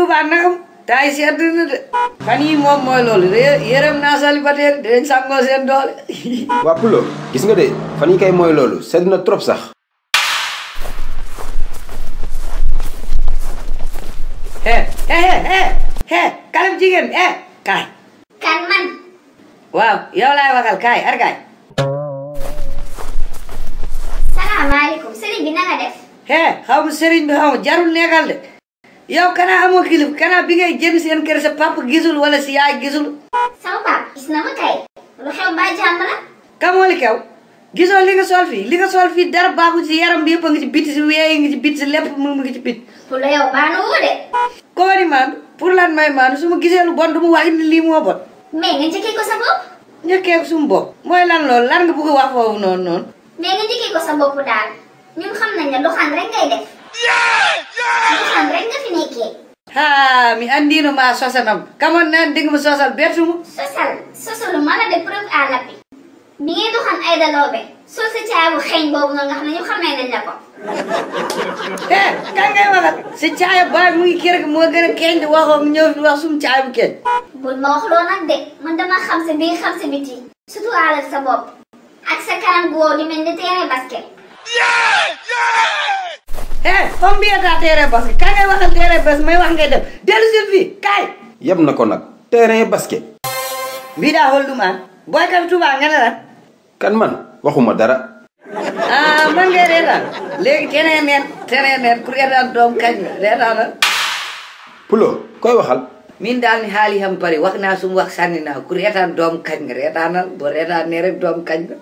Touba nakam tay sedd na de fan yi moom mooy loolu yërëm naa célibataire dinañ sangoo seen doole. waa Pulo gis nga de fan yi kay mooy loolu sedd na trop sax. kalam jigéen kaay. kan man. waaw yow laay waxal kaay argaay. salaamaaleykum sëriñ bi na nga def. xaw ma sëriñ bi xaw ma jarul nekkal de. yow kanaa amoo kilif kanaa bi ngay jëm seen kër sa papa gisul wala si yaay gisul. sama papa gis na ma kay. lu xew mbaa jàmm la. kamoo li kew gisoo li nga sol fii dara baaxul si yaram bi yëpp a ngi ci bit si weey ngi ci bit si lépp mu ngi ci bit. pour la yow maanu woo de. koo ni maanu pour lan may maanu su ma gisee lu bon du ma wax ni lii moo bon. mais nga njëkkee ko sa bopp. njëkkee ko sumu bopp mooy lan loolu lan nga bëgg a wax foofu noonu. mais nga njëkkee ko sa bopp daal ñun xam nañ ne doxaan rek ngay def. doxaan rek nga fi nekkee. mi andino ma sosanam kamoon naan dégg ma sosal bertumu. sosalu ma la de preuve à l'appui. bi ngay doxaan ay daloobe soo sa caabu xeeñ boobu noonu nga xam ne ñu xamee nañ la ko. kan ngay waxat sa caaya baay mu ngi kii rek moo gën a keeñ di waxoo ñëw fi wax sumu caaya bu keeñ. bul ma wax loo nag de man dama xam sa biir xam sa biti surtout alal sa bopp ak sa kanam gu wow di mel ni terrain basket. comme bi taa terrain basket kan ngay waxal terrain basket may wax ngay dem dellu si fii kaay. yeb na ko nag terrain basket. bii daa xool du maan booy kam Touba nga ne lan. kan man waxuma dara. man ngay reetaan léegi teneen neen ku reetaan doom kañ reetaanal. Pulo koy waxal. min daal ni xaali xam bari wax naa sum wax sànni naa ku reetaan doom kañ nga reetaanal boo reetaan ne rek doom kañ nga.